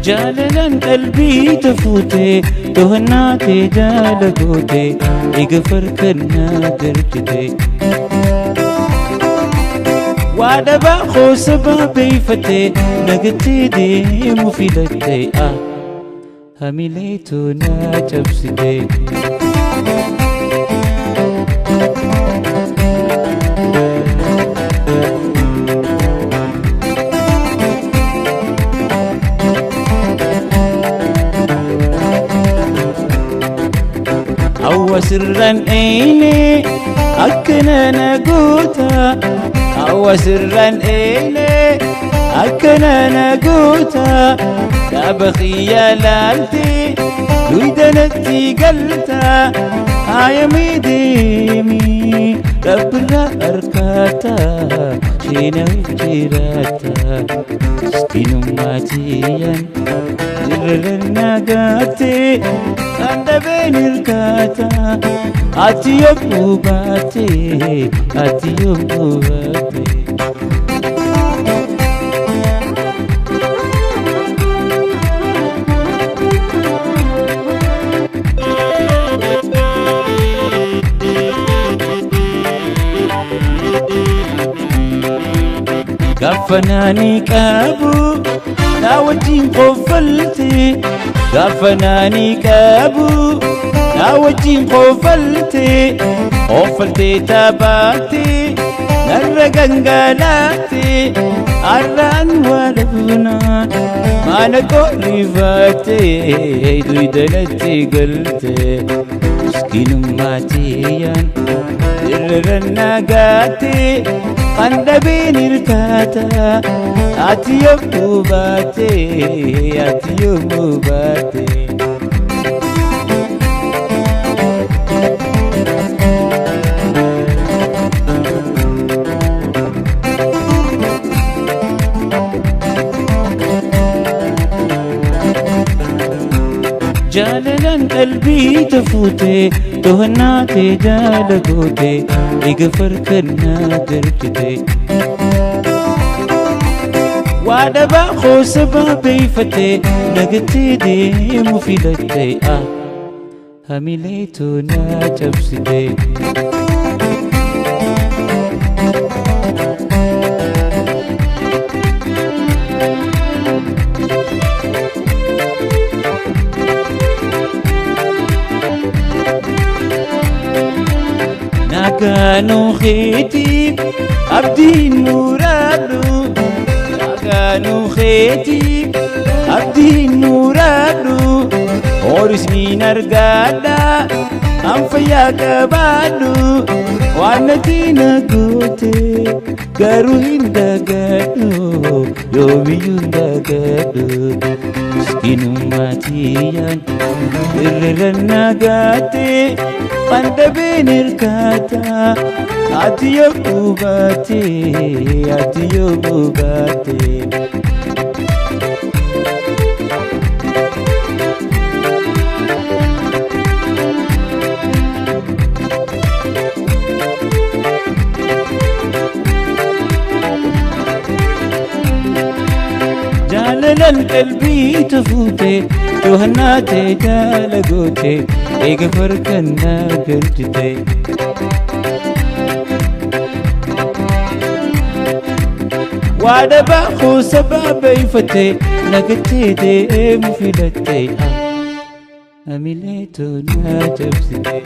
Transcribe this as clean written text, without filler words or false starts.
Jaalalaan qalbii tafuute to'annaatee jaala goote eega farkannaa galchite. Waa dhabaa qoosa baabeeffate nagattee deemu filatte hamileetu naa cabsite. Hawwa sirraan eeyne akkana na goota. Hawwa sirraan eeyne akkana na goota. Dhaaba kiyya laalte duyda natti galta. Haayamee deemi rabbirraa arkaata. Sheenawiif jiraata. Miskinummaa tiyyaan dirrarra nagaate. Kan dhabeen hirkaata. Ati yommuu baate, ati yommuu baate. Gaafa naanii qabu na wajjin koffalte. Gaafa naanii qabu na wajjin koffalte. Koffalte taphatte narra gangalatte. Har'aan waa dhabna maana qorrifatte duyda natti galte. Miskinummaa tiyyaan dirrarra nagaate. Kan dhabeen hirkaata. Ati yommuu baate, ati yommuu baate. Jaalalaan qalbii tafuute to'annaatee jaala goote eega farkannaa galchite. Waa dhabaa qoosa baabeeffate nagattee deemu filatte hamileetu naa cabsite. Naagaanuu keetiif abdiin muraadhu. Naagaanuu keetiif abdiin muraadhu. Horisniin argaadha an fayyaa qabaadhu. Waan natti na goote garuu hin dagadhu. Yoomiyyuu hin dagadhu. Miskinummaa tiyyaan irra nagaate. Kan dhabeen hirkaata. Ati yommuu baate, ati yommuu baate. Jaalalaan qalbii tafuute to'annaatee jaala goote eega farkannaa galchite. Waa dhabaa qoosa baabeeffate nagattee deemu filatte hamileetu naa cabsite.